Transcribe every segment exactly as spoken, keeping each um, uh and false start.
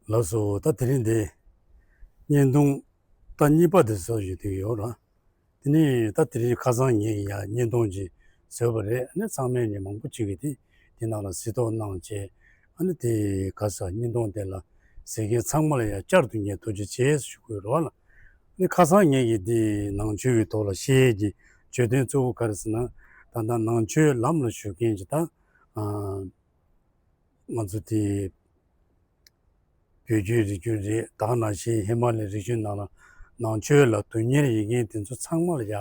ལགས་སོ། ད་དེ་རིང་འདི་བརྙན་ཐུང་ད་གཉིས་པ་དེ་བཟོ་བཞིན་དུ་ཡོད་ར། དེ་ནས་ད་དེ་རིང་ཁ་སང་ངེད་ཀྱིས་ཡ་བརྙན་ཐུང་ཅིག་བཟོས་པ་རེད། ཨ་ནི་ཚང་མས་ནི་མང་པོ་ཅིག་གིས་དེ་དེ་ནང་ལ་གཟིགས་རྟོག་གནང་བྱས། ཨ་ནི་དེ་ག་ས་བརྙན་ཐུང་དེ་ལ་གཟིགས་མཁན་ཚང་མ་ལ་ཡ་བསྐྱར་དུ་ངས་ཐུགས་རྗེ་ཆེ་ཞུ་དགོས་རེད་བ་ལ། ཨ་ནི་ཁ་སང་ངེད་ཀྱིས་དེ་ནང་ཆོས་ཀྱི་ཐོག་ལ་བཤད་ཀྱི་བརྗོད་དོན་གཙོ་བོ་ག་རེ་ཟེར་ན། ད་ལྟ་ནང་ཆོས་ལམ་ལ་ཞུགས་མཁན་གྱི་ད་ཨ། ང་ཚོ་དེ་བོད་བརྒྱུད་རིགས་རྒྱུད་རེད། ད་ག་ནང་བཞིན་ཧི་མ་ལའི་རི་རྒྱུད་ནང་ལ་ནང་ཆོས་ལ་དོན་གཉེར་ཡོད་མཁན་དེ་ཚོ་ཚང་མ་ལ་ཡ་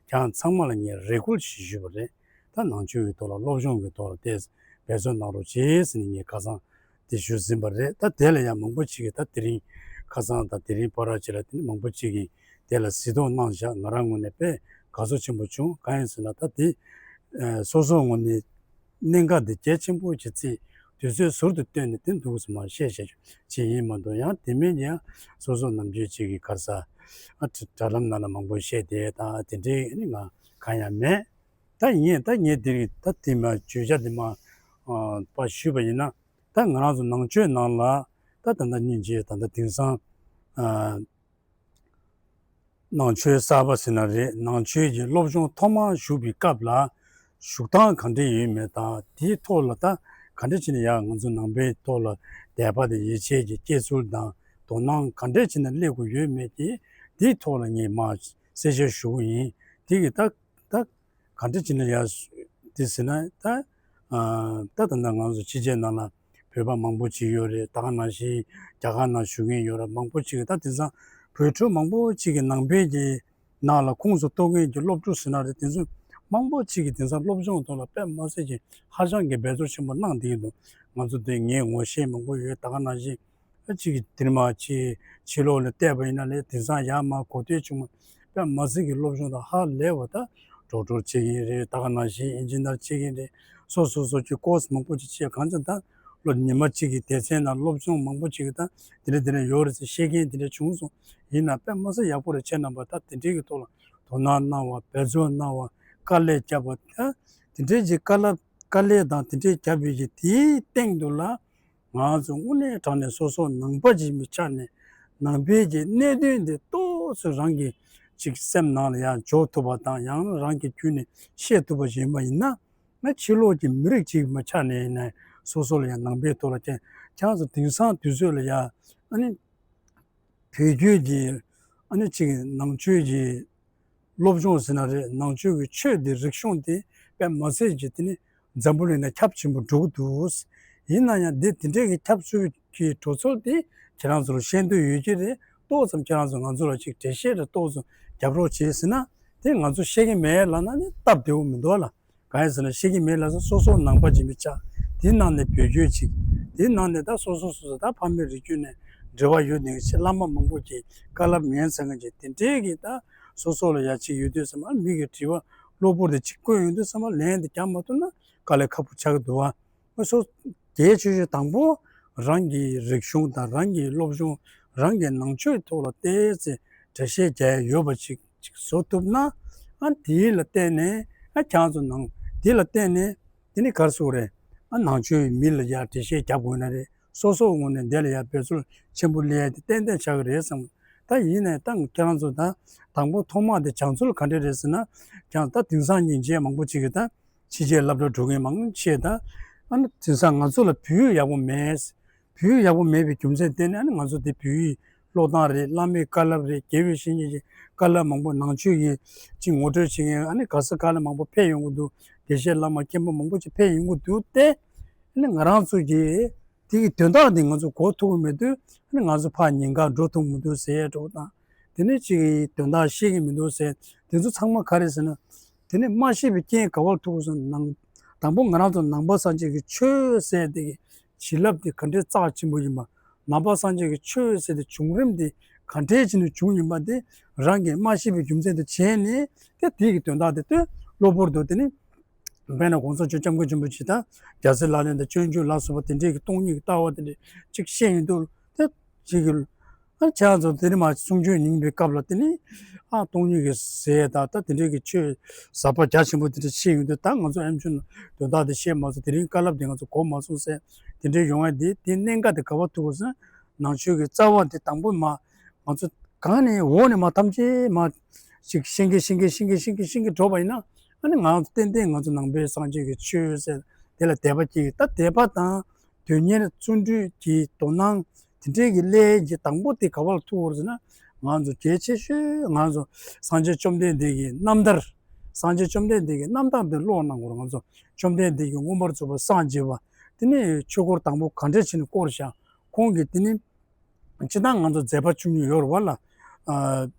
ཁྱེད་རང་ཚང་མ་ལ་ངས་རེ་སྐུལ་ཞིག་ཞུས་པ་རེད། ད་ནང་ཆོས་ཀྱི་ཐོག་ལ་སློབ་སྦྱོང་གི་ཐོག་ལ་ཏོག་ཙམ་འབད་བརྩོན་གནང་རོགས་བྱེད་ཟེར་ནས་ངས་ཁ་སང་དེ་ཞུས་ཟིན་པ་རེད། ད་དེ་ལ་ཡང་མང་པོ་ཅིག་གིས་ད་དེ་རིང་ཁ་སང་དང་དེ་རིང་བར་ཅིག་ལ་དེ་ནི་མང་པོ་ཅིག་གིས་དེ་ལ་གཟིགས་རྟོག་གནང་བཞག་ང་རང་ངོས་ནས་དཔེ་དགའ་ཚོར་ཆེན་པོ་བྱུང་། གང་ཡིན་ཟེར་ན་ད་དེ་ཨ་སོ་སོའི་ངོས་ནས་གནད་འགག་འདི་གལ་ཆེན་པོ་ཅིག་བརྩིས། དུས་ཚོད་ཟུར་དུ་བཏོན་ནས་དེ་འདུག་སེ་མར་བཤད་བཤད་ཅིག་ཡིན་མ་གཏོགས། ཡང་དེ་མིན་ཡང་སོ་སོ་ནམ་རྒྱུན་ཅིག་གི་ག་རེ་ཟ་ཨ་དྲ་དྲ་ལམ་ནང་ལ་མང་པོ་བཤད་བསྡད་དང་དེ་འདྲའི་ནི་ང་གང་ཡང་མེད། ད་ཡིན་ད་ངས་དེ་རིང་ད་དེ་མ་བརྗོད་བྱ་དེ་མ་ཨ་པ་ཞུས་པ་ཡིན་ན། ད་ང་རང་ཚོ་ནང་ཆོས་ནང་ལ་ད་ད་ལྟ་སྙིང་རྗེ་ད་ལྟ་དེང་སང་ཨ་ནང་ཆོས་གསར་པ་ཟེར་ན་རེད། ནང་ཆོས་ཀྱི་སློབ་སྦྱོང་ཐོག་མར་ཞུགས་པའི་སྐབས་ལ་བཞུགས་སྟངས་ག་འདྲ་ཡོད་མེད་དང་། དེའི་ཐོག་ལ་ད་ག་འདྲ་བྱས་ནས་ཡང་ང་ཚོ་ནང་པའི་ཐོག་ལ་དད་པ་དང་ཡིད་ཆེས་ཀྱི་སྐྱེ་ཚུལ་དང་དོ་སྣང་ག་འདྲ་བྱས་ནས་སླེབས་དགོས་ཡོད་མེད་ཀྱི་དེའི་ཐོག་ལ་ངས་མར་གསལ་བཤད་ཞུ་གི་ཡིན། དེ་གི་ད་ད་ག་འདྲ་བྱས་ནས་ཡང་དེ་ཟེར་ན་ད་ཨ་ད་ད་ལྟ་ང་ཚོ་ཕྱི་རྒྱལ་ནང་ལ་བོད་པ་མང་པོ་ཅིག་ཡོད་རེད། ད་ག་ནང་བཞིན་རྒྱ་གར་ནང་བཞུགས་མཁན་ཡོད་རེད། མང་པོ་ཅིག་གིས་ད་དེང་སང་བོད་ཕྲུག་མང་པོ་ཅིག་གིས་ནང་པའི་གི་ནང་ལ་ཁོངས་སུ་གཏོགས་མཁན་གྱི་སློབ་ཕྲུག་ཟེར་ན་རེད། དེ་ཚོ་མང་པོ་ཅིག་གིས་དེང་སང་སློབ་སྦྱོང་ཐོག་ལ་དཔེ་མ་སྲིད་ཀྱི་ཧ་ཅང་གི་འབད་རྩོལ་ཆེན་པོ་གནང་བསྡད་ཀྱི་འདུག་ང་ཚོ་དེ་ངས་ངོ་ཤེས་མང་པོ་ཡོད། ད་ག་ནང་བཞིན་ཨ་གཅིག་གིས་དེར་མ་ཕྱི་ཕྱི་ལོགས་ལ་བལྟས་པ་ཡིན་ན་ལས་དེང་སང་ཡར་མར་གོ་ཐོས་བྱུང་བ་དཔེ་མ་སྲིད་ཀྱི་སློབ་སྦྱོང་དང་ཧ་ལས་པ། ད་ཌོག་ཊར་བྱེད་ཀྱི་རེད། ད་ག་ནང་བཞིན་ཨིན་ཇི་ནར་བྱེད་ཀྱི་རེད། སོ་སོ་སོ་གྱི་ཀོར་སི་མང་པོ་ཅིག་བྱས། གང་ཅི་ད་ལོ་ཉི་མ་གཅིག་གི་སྡེ་ཚན་ནང་སློབ་སྦྱོང་མང་པོ་ཅིག་གི་ད་དེ་འདྲ་དེ་འདྲ་ཡོད་རེད་ཟེར་བཤད་མཁན་དེ་འདྲ་བྱུང་སོང་། ཡིན་ན་དཔེ་མ་སྲིད་ཡག་པོ་རེད། ཁྱེད་རྣམ་པ་ད་དེ་འདྲའི་གི་ཐོག་ལ་དོ་སྣང་གནང་བ། འབད་རྩོལ་གནང་བ། དཀའ་ལས་བརྒྱབ་པ། ད་དེ་འདྲའི་གི་དཀའ་ལས་དཀའ་ལས་དང་དེ་འདྲའི་བརྒྱབ་པའི་གི་དེའི་སྟེང་དུ་ལ་ང་ཚོ་དངོས་གནས་དྲང་གནས་སོ་སོ་ནང་པ་ཅིག་ཡིན་པའི་ཆ་ནས་ནང་པའི་གི་གནད་དོན་འདི་ཏོག་ཙམ་རང་གི་ཅིག་སེམས་ནང་ལ་ཡང་འཇོག་ཐུབ་པ་དང་། ཡང་རང་གི་བརྒྱུད་ནས་ཤེས་ཐུབ་པ་ཞིག་ཡིན་པ་ཡིན་ན། ང་ཕྱི་ལོགས་ཀྱི་མི་རིགས་ཅིག་མ་ཆགས་ནས་ཡིན་ན་སོ་སོ་ལ་ཡང་ནང་པའི་ཐོག་ལ་ཁྱེད་ཁྱེད་ཚོ་དེང་སང་དུས་ཚོད་ལ་ཡང་ཨ་ནི་བོད་བརྒྱུད་ཀྱི་ཨ་ནི་ཅིག་ནང་ཆོས་ཀྱི་སློབ་སྦྱོང་ཟེར་ན་རེད། ནང་ཆོས་ཀྱི་ཆོས་འདི་རིག་གཞུང་འདི་དཔེ་མ་སྲིད་ཀྱི་དེ་ནི་འཛམ་བུ་གླིང་ན་ཁྱབ་ཆེན་པོ་འགྲོ་གི་འདུག་ཡིན་ན་ཡང་འདི་དེ་འདྲའི་གི་ཁྱབ་ཚུལ་གྱི་འགྲོ་ཚུལ་འདི་ཁྱེད་རང་ཚོ་ལ་ཤེས་འདོད་ཡོད་ཀྱི་རེད། ཏོག་ཙམ་ཁྱེད་རང་ཚོ་ང་ཚོ་ལ་ཅིག་འགྲེལ་བཤད་རེ་ཏོག་ཙམ་རྒྱབ་རོགས་བྱེད་ཟེར་ན། དེ་ང་ཚོ་ཤེས་ཀྱི་མེད་ལབ་ན་ནི་སྟབས་བདེ་བོ་མི་འདུག་ལ། གང་ཡིན་ཟེར་ན་ཤེས་ཀྱི་མེད་ལབ་ན་སོ་སོ་ནང་པ་ཅིག་མི་ཆགས། དེའི་ནང་ནས་བོད་བརྒྱུད་ཅིག་དེའི་ནང་ནས་ད་སོ་སོ་སོ་སོ་ད་ཕ་མེས་རིགས་རྒྱུད་ནས་འབྲེལ་བ་ཡོད་ནས་ཆེ་བླ་མ་མང་པོ་ཅིག་བཀའ་སློབ་ཉན་ཚར་མཁན་ཅིག་དེ་འདྲའི་གི་ད་སོ་སོ་ལ་ཡ་ཅིག་ཡོད་དུས་ཙམ་པ། མི་གི་དྲི་བ་གློ་བུར་དུ་ཅིག་བཀོད་ཡོང་དུས་ཙམ་པ་ལན་དེ་རྒྱག་མ་ཐུབ་ན་དཀའ་ལས་ཁག་པོ་ཆགས་ཀྱི་འདུག་བ། སོ་གལ་ཆེ་ཤོས་དང་པོ་རང་གི་རིག་གཞུང་དང་རང་གི་སློབ་སྦྱོང་། རང་གི་ནང་ཆོས་ཐོག་ལ་ཏོག་ཙམ་འགྲེལ་བཤད་རྒྱག་ཡ་ཡོད་པ་ཅིག་ཅིག་བཟོ་ཐུབ་ན། ཨ་དེ་ལ་བརྟེན་ནས་ཨ་ཁྱེད་ཚོ་ནང་དེ་ལ་བརྟེན་ནས་དེ་ནི་ག་རེ་ཟེར་དགོས་རེད། ཨ་ནང་ཆོས་མི་ལ་ཡ་འགྲེལ་བཤད་རྒྱབ་དགོས་ན་རེད། སོ་སོའི་ངོས་ནས་འདི་ལ་ཡ་འབད་རྩོལ་ཆེན་པོ་སླེབས་ཡ་དེ་ཏན་ཏན་ཆགས་ཀྱི་རེད་བསམ། ད་ཡིན་ནའི་ད་ཁྱེད་རང་ཚོ་ད་དང་པོ་ཐོག་མ་དེ་སྦྱང་ཚུལ་ག་འདྲ་རེད་ཟེར་ན། ཁྱེད་རང་ད་དེང་སང་སྙིང་རྗེ་མང་པོ་ཅིག་གིས་ད་ཕྱི་རྒྱལ་སློབ་གྲྭ་འགྲོ་མཁན་མང་ཆེ་ད་ཨ་ནི་དེང་སང་ང་ཚོ་ལ་བོད་ཡིག་ཡག་པོ་མེད། བོད་ཡིག་ཡག་པོ་མེད་པའི་རྒྱུ་མཚན་བརྟེན་ནས་ཨ་ནི་ང་ཚོ་དེ་བོད་ཡིག་ཀློག་སྟངས་རེད། བླ་མའི་བཀའ་སློབ་རེད། དགེ་བའི་བཤེས་གཉེན་གྱི་བཀའ་སློབ་མང་པོ། ནང་ཆོས་ཀྱི་ཅིག་ངོ་སྤྲོད་བྱེད་མཁན་ཨ་ནི་ག་ས་ག་ལ་མང་པོ་ཕེབས་ཡོང་གི་འདུག་དགེ་བཤེས་བླ་མ་མཁན་པོ་མང་པོ་ཅིག་ཕེབས་ཡོང་གི་འདུག་སྟེ། ཨ་ནི་ང་རང་ཚོ་གི་དེ་གི་དོན་དག་འདི་ང་ཚོ་གོ་ཐུབ་ཀྱི་མེད་དུས། ཨ་ནི་ང་ཚོ་ཕར་ཉིན་གང་འགྲོ་ཐུབ་མི་འདུག་ཟེར་འགྲོ་དང་། དེ་ནས་ཅིག་དོན་དག་ཤེས་ཀྱི་མི་འདུག་ཟེར། དེ་ཚོ་ཚང་མ་ག་རེ་ཟེར་ན། དེ་ནས་མ་ཤེས་པའི་རྐྱེན་ག་པར་ཐུག་སོང་ན། དང་པོ་ང་རང་ཚོ་ནང་པ་སངས་རྒྱས་ཀྱི་ཆོས་ཟེར་དེ་གི་བྱིན་རླབས་དེ་ག་འདྲའི་རྩ་ཆེན་པོ་ཡིན་པ། ནང་པ་སངས་རྒྱས་ཀྱི་ཆོས་ཟེར་དེ་བྱུང་རིམ་དེ་ག་འདྲའི་ཆེད་དུ་བྱུང་ཡིན་པ་དེ་རང་གིས་མ་ཤེས་པའི་རྒྱུ་མཚན་དུ་བྱས་ནས། དེ་དེ་གི་དོན་དག་དེ་ལྟོས་གློ་བུར་དུ་དེ་ནི་དཔེར་ན་གོང་ས་མཆོག་སྐྱབས་མགོན་ཆེན་པོ་མཆོག་དང་རྒྱལ་སྲས་ལག་ལེན་དང་སྤྱོད་འཇུག་ལ་སོགས་པ་དེ་འདྲའི་གི་སྟོང་ཉིད་ཀྱི་ལྟ་བ་དེ་འདྲ་ཅིག་བཤད་ཡོང་དུས། དེ་ཅིག་གི་ཨ་ཁྱེད་རང་ཚོ་དེ་རིང་མ་གསུང་ཆོས་ཉན་པའི་སྐབས་ལ་དེ་ནི་ཨ་སྟོང་ཉིད་ཀྱི་ཟེར་ད་ད་དེ་འདྲའི་གི་ཆོས་ཟབ་པ་རྒྱ་ཆེན་པོ་དེ་འདྲ་བཤད་ཡོང་དུས། ད་ང་ཚོ་ཨེམ་ཆོས་ནང་དོན་དག་དེ་བཤད་མ་སོང་། དེ་རིང་བཀའ་སློབ་དེ་ང་ཚོ་གོ་མ་སོང་ཟེར་དེ་འདྲའི་ཡོང་ཡ་དེ་དེ་གནད་འགག་དེ་ག་པར་ཐུག་གོ་ཟེར། ནང་ཆོས་ཀྱི་རྩ་བ་དེ་དང་པོ་མ་ང་ཚོ་གང་ནས་འོག་ནས་མ་ཐམས་ཅད་མ་ཅིག་ཤེས་ཀྱི་ཤེས་ཀྱི་ཤེས་ཀྱི་ཤེས་ཀྱི་ཤེས་ཀྱི་འགྲོ་བ་ཡིན་ན། ཨ་ནི་ང་ཚོ་ཏན་ཏན་ང་ཚོ་ནང་པའི་སངས་རྒྱས་ཀྱི་ཆོས་ཟེར་དེ་ལ་དད་པ་སྐྱེ་གི། ད་དད་པ་དང་དོན་གཉེར་བརྩོན་འགྲུས་ཀྱི་དོ་སྣང་དེ་འདྲའི་གི་ལས་ཀྱི་དང་པོ་དེ་ག་བར་ཐུག་བར་ཟེར་ན། ང་ཚོ་གལ་ཆེ་ཤོས་ང་ཚོ་སངས་རྒྱས་བཅོམ་ལྡན་འདས་ཀྱི་རྣམ་ཐར། སངས་རྒྱས་བཅོམ་ལྡན་འདས་ཀྱི་རྣམ་ཐར་འདི་ཀློག་གནང་དགོས། ང་ཚོ་བཅོམ་ལྡན་འདས་ཀྱིས་མངོན་པར་རྫོགས་པར་སངས་རྒྱས་པ་དེ་ནི་ཆོས་འཁོར་དང་པོ་ག་འདྲ་བྱས་ནས་བསྐོར་བཞག་ཁོང་གིས་དེ་ནི་སྤྱིར་བཏང་ང་ཚོ་མཛད་པ་བཅུ་གཉིས་ཡོད་རེད་བ་ལ། ཨ།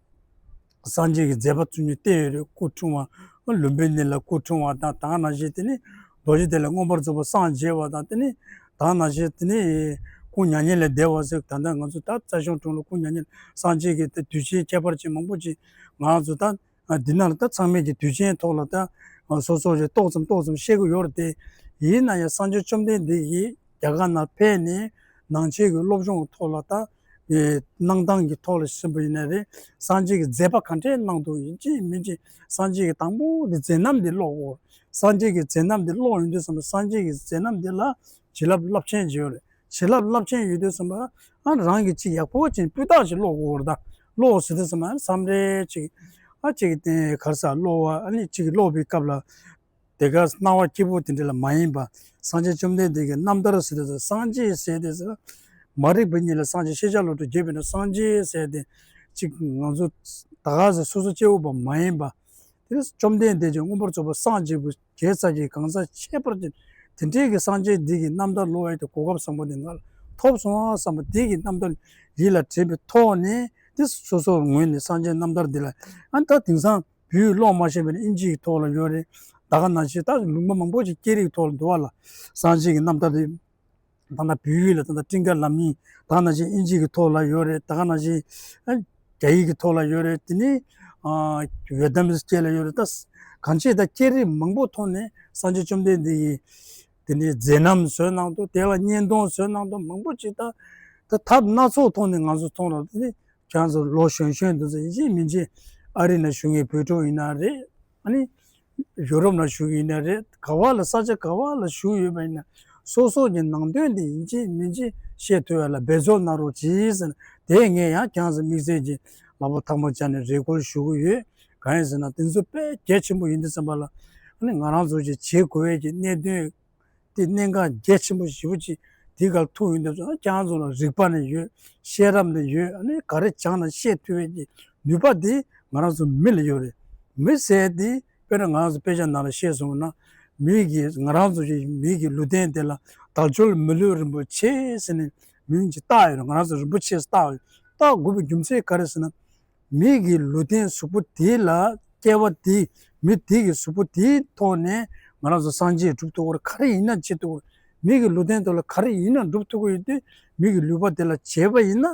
སངས་རྒྱས་ཀྱི་མཛད་པ་བཅུ་གཉིས་བསྟན་ཡོད་རེད། སྐུ་འཁྲུངས་པ། ལུམ་བི་ནི་ལ་སྐུ་འཁྲུངས་པ་དང་། ད་ག་ནང་བཞིན་དེ་ནི་རྡོ་རྗེ་གདན་ལ་མངོན་པར་རྫོགས་པར་སངས་རྒྱས་པ་དང་། དེ་ནི་ད་ག་ནང་བཞིན་དེ་ནི་སྐུ་མྱ་ངན་ལས་འདས་པ་ཟེར། ད་ལྟ་ང་ཚོ་ད་རྩ་གཞུང་དྲུང་ལ་སྐུ་མྱ་ངན་སངས་རྒྱས་ཀྱི་དེ་དུས་ཆེན་ཁྱད་པར་ཅན་མང་པོ་ཅིག་ང་ཚོ་ད་ཨ། འདི་ནང་ལ་ད་ཚང་མས་ཀྱི་དུས་ཆེན་ཐོག་ལ་ད་སོ་སོ་ཞིག་ཏོག་ཙམ་ཏོག་ཙམ་ཤེས་ཀྱི་ཡོད་རེད་དེ། ཡིན་ན་ཡང་སངས་རྒྱས་བཅོམ་ལྡན་འདས་ཀྱིས་རྒྱ་གར་ནང་ཕེབས་ནས་ནང་ཆོས་ཀྱི་སློབ་སྦྱོང་གི་ཐོག་ལ་ད་ཨེ་གནང་སྟངས་ཀྱི་ཐོག་ལ་ཕྱིན་པ་ཡིན་ན་རེད། སངས་རྒྱས་ཀྱི་མཛད་པ་ག་འདྲས་གནང་འདུག་ཡིན་གཅིག་མིན་གཅིག་སངས་རྒྱས་ཀྱི་དང་པོ་འདི་མཛད་རྣམ་འདི་ཀློག་དགོས། སངས་རྒྱས་ཀྱི་མཛད་རྣམ་འདི་ཀློག་ཡོང་དུས་ཙམ་པ་སངས་རྒྱས་ཀྱི་མཛད་རྣམ་འདི་ལ་བྱིན་རླབས་རླབས་ཆེན་ཅིག་ཡོད་རེད། བྱིན་རླབས་རླབས་ཆེན་ཡོད་དུས་ཙམ་པ། ཨ། རང་གིས་ཅིག་ཡག་པོ་ཅིག་སྤུས་དག་ཅིག་ཀློག་དགོས་རེད། ད་ཀློག་ཟེར་དུས་ཙམ་པ་མཚམས་རེ་ཅིག་ཨ་ཅིག་དེ་ག་རེ་ཟེར་ཀློག་པ། ཨ་ནི་ཅིག་ཀློག་པའི་སྐབས་ལ་དེ་ག་སྣང་བ་སྐྱིད་པོ་དེ་འདྲ་ལ་མ་ཡིན་པ། སངས་རྒྱས་བཅོམ་ལྡན་འདས་ཀྱི་རྣམ་ཐར་ཟེར་དུས་ཙམ་པ་སངས་རྒྱས་ཟེར་དུས་ཙམ་པ་མ་རིག་པའི་གཉིད་ལས་སངས་རྒྱས། ཤེས་བྱ་བློ་གྲོས་རྒྱས་པའི་ནང་སངས་རྒྱས་ཟེར་དེ་ཅིག་ང་ཚོ་ད་ག་ཟེར་སོ་སོ་སྐྱེ་བོ་པ་མ་ཡིན་པ། དེ་ནས་བཅོམ་ལྡན་འདས་ཀྱིས་མངོན་པར་རྫོགས་པར་སངས་རྒྱས་པའི་དགེ་རྩ་གི་གང་ཟག་ཁྱད་པར་ཅན་དེ་འདྲའི་གི་སངས་རྒྱས་འདི་གི་རྣམ་ཐར་ཀློག་ཡས་དེ་གོ་སྐབས་བཟང་པོ་དེ་ང་ལ་ཐོབ་སོང་བསམ་པ། འདི་གི་རྣམ་ཐར་ཡིད་ལ་དྲན་པའི་ཐོག་ནས་དེ་སོ་སོའི་ངོས་ནས་སངས་རྒྱས་རྣམ་ཐར་འདི་ལ། ཨ། ད་དེང་སང་བོད་ཡིག་ཀློག་མ་ཤེས་པ་ཡིན་ན་ཨིན་ཇི་གི་ཐོག་ལ་ཡོད་རེད། ད་ག་ནང་བཞིན་ད་ལུང་པ་མང་པོ་ཞིག་སྐད་རིགས་ཐོག་ལ་འདུག་བ་ལ། སངས་རྒྱས་ཀྱི་རྣམ་ཐར་དེ། ད་ལྟ་བོད་ཡིག་ལ་ད་ལྟ་ཀྲིང་ཀ་ལམ་ཡིག་ད་ག་ནང་བཞིན་ཨིན་ཇི་གི་ཐོག་ལ་ཡོད་རེད། ད་ག་ནང་བཞིན་ཨ་རྒྱ་ཡིག་གི་ཐོག་ལ་ཡོད་རེད། དེ་ནི་ཨ་ཝེ་ཏི་ནམ་སྐད་ལ་ཡོད་རེད། ད་གང་ཅི་ད་སྐད་རིགས་མང་པོ་ཐོག་ནས་སངས་རྒྱས་བཅོམ་ལྡན་འདས་ཀྱི་དེ་ནི་མཛད་རྣམ་བཟོས་གནང་འདུག་དེ་ལ་བརྙན་ཐུང་བཟོས་གནང་འདུག་མང་པོ་ཅིག་ད་ད་ཐབས་སྣ་ཚོགས་ཐོག་ནས་ང་ཚོ་མཐོང་རོགས། དེ་ནི་ཁྱེད་ཚོ་ལོ་གཞོན་གཞོན་འདུག་ཚེ་ཡིན་གཅིག་མིན་གཅིག་ཨ་རི་ནང་བཞུགས་མཁན་བོད་ཕྲུག་ཡིན་ན་རེད། ཨ་ནི་ཡུ་རོབ་ནང་བཞུགས་ཡིན་ན་རེད། ག་བ་ལ་ས་ཆ་ག་བ་ལ་བཞུགས་ཡོད་པ་ཡིན་ན་སོ་སོ་གི་ནང་དོན་དེ་ཡིན་གཅིག་མིན་གཅིག་ཤེས་ཐུབ་ཡ་ལ་འབད་རྩོལ་གནང་རོགས་གྱིས་ཟེར་ནས། དེ་ངས་ཡང་ཁྱེད་ཚོ་དམིགས་བསལ་གྱི་ལག་པ་ཐལ་མོ་སྦྱར་ནས་རེ་སྐུལ་ཞུ་གི་ཡོད། གང་ཡིན་ཟེར་ན་དེ་ཚོ་དཔེ་གལ་ཆེན་པོ་ཡིན་དུས་ཙམ་པ་ལ། ཨ་ནི་ང་རང་ཚོ་གི་བྱེད་དགོས་ཡས་ཀྱི་གནད་དོན་དེ་གནད་འགག་གལ་ཆེན་པོ་ཞེ་པོ་ཅིག་དེའི་སྒང་ཐུག་ཡོང་དུས་ཙམ་ཁྱེད་རང་ཚོ་ལ་རིག་པ་ནི་ཡོད། ཤེས་རབ་ནི་ཡོད། ཨ་ནི་ག་རེ་སྦྱངས་ན་ཤེས་ཐུབ་ཡས་ཀྱི་ནུས་པ་དེ་ང་རང་ཚོ་མི་ལ་ཡོད་རེད། མི་ཟེར་དེ་དཔེར་ན་ང་རང་ཚོ་དཔེ་ཆ་ནང་ལ་ཤེས་སོང་ན། མི་གི་ང་རང་ཚོ་གི་མི་གི་ལུས་རྟེན་དེ་ལ་དལ་འབྱོར་མི་ལུས་རིན་པོ་ཆེ་ཟེར་ནས་མིང་ཅིག་བཏགས་ཡོད་རེད། ང་རང་ཚོ་རིན་པོ་ཆེ་བཏགས་ཡོད། བཏགས་དགོས་པའི་རྒྱུ་མཚན་ག་རེ་ཟེར་ན། མི་གི་ལུས་རྟེན་གཟུགས་པོ་དེ་ལ་སྐྱེ་བ་དེ། མི་དེ་གི་གཟུགས་པོ་དེའི་ཐོག་ནས་ང་རང་ཚོ་སངས་རྒྱས་སྒྲུབ་ཐུབ་ཀྱི་ཡོད་རེད། ག་རེ་ཡིན་ན་བྱེད་ཐུབ་ཀྱི་ཡོད་རེད། མི་གི་ལུས་རྟེན་ཐོག་ལ་ག་རེ་ཡིན་ན་སྒྲུབ་ཐུབ་ཀྱི་ཡོད་དུས། མི་གི་ལུས་པ་དེ་ལ་བྱས་པ་ཡིན་ན་